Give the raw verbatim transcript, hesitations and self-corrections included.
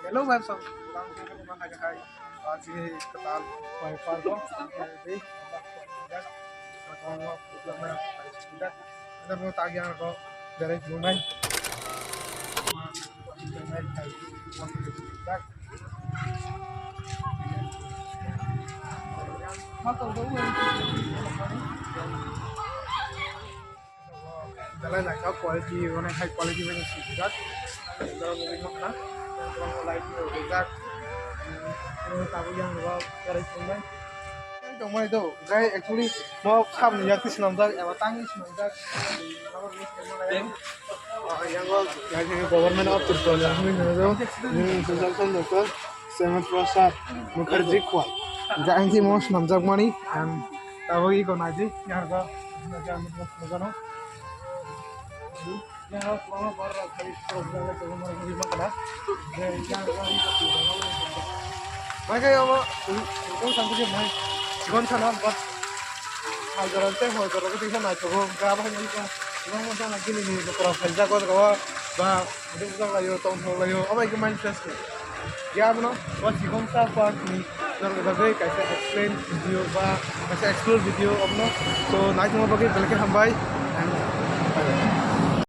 Hello, welcome. Ang hai hai. Aji katal pai parko. Dei. Ang tagi ang ko. Dari Brunei. Belai naithok quality, onek hai quality bai swijak. Belai naithok quality bai swijak. Tabuk yang rok berai tongnai. Tongmani do, gai actually no kham ni yak swnamjak eba tangwi swnamjak. Yang government of Tripura ni hwnwi hwnwi do, Social Doctor Shyama Prasad Mukherjee Khwal. Jang khe mo swnamjakmani, ang tabuk iko naidi, yang rok, yang rok, yang rok, yang rok, Mai khe omo, tong tang khe mai, sikon sana, but hal jora tei hor jora khe tingkha naithogo, ga bahai ni kha, sikon mo sana gini ni bokra phaljak o jaga o, ba, bujak laio, tong thok laio, omo khe mind fresh khe. Ya, bono, o sikon sa park ni, norok bagwi kaisa explain video ba kaisa explore video omono. So, naithokma bagwi belai khe hambai, and bye bye.